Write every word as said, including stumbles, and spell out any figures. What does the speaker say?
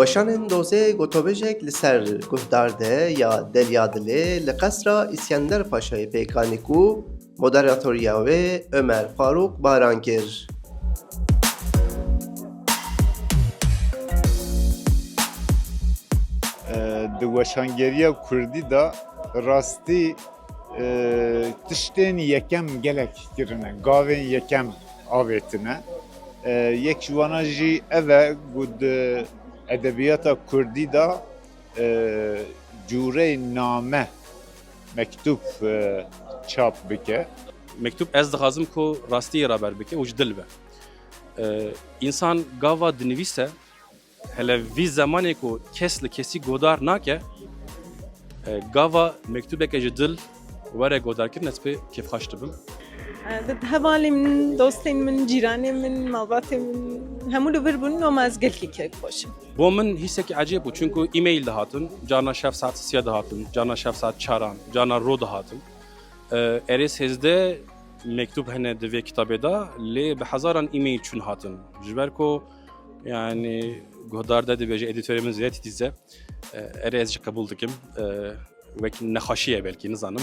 Weşanên dozê gotobêjek li ser guhdar de ya Delya Dilê li Qesra Îskender Paşayê pêk anî ku moderatoriya wê Ömer Faruk Baran kir. Di weşangeriya kurdî de rastî tiştên yekem gelek kirine, gavên yekem avêtine. Yek ji wana jî ev e ku di edebiyata kurdî de cûreyê name, mektûb çap bike. Mektûb ez dixwazim ku rastiyê raber bike û ji dil be. Însan gava dinivîse, hele vî zemanê ku kes li kesî godar nake, gava mektûbeke ji dil were godarkirin, ez pê kêfxweş dibim. Hevalê min, dostên min, cîranê min, malbatê min hemû li vir bûn, loma ez gelkî kêfxweş im. Bo min hîsekî ecêb bû, çunku e-mail dihatin, carna şev saet sisiya dihatin, carna şev saet çaran, carna ro dihatin. Erê sêzdeh mektûb hene di vê kitabê de, lê bi hezaran e-mail çûn hatin. Ji ber ku, yanî, guhdar de dibêje, edîtorê min zêde titîze, erê ez jî qebûl dikim. Wek nexweşî ye belkî, nizanim.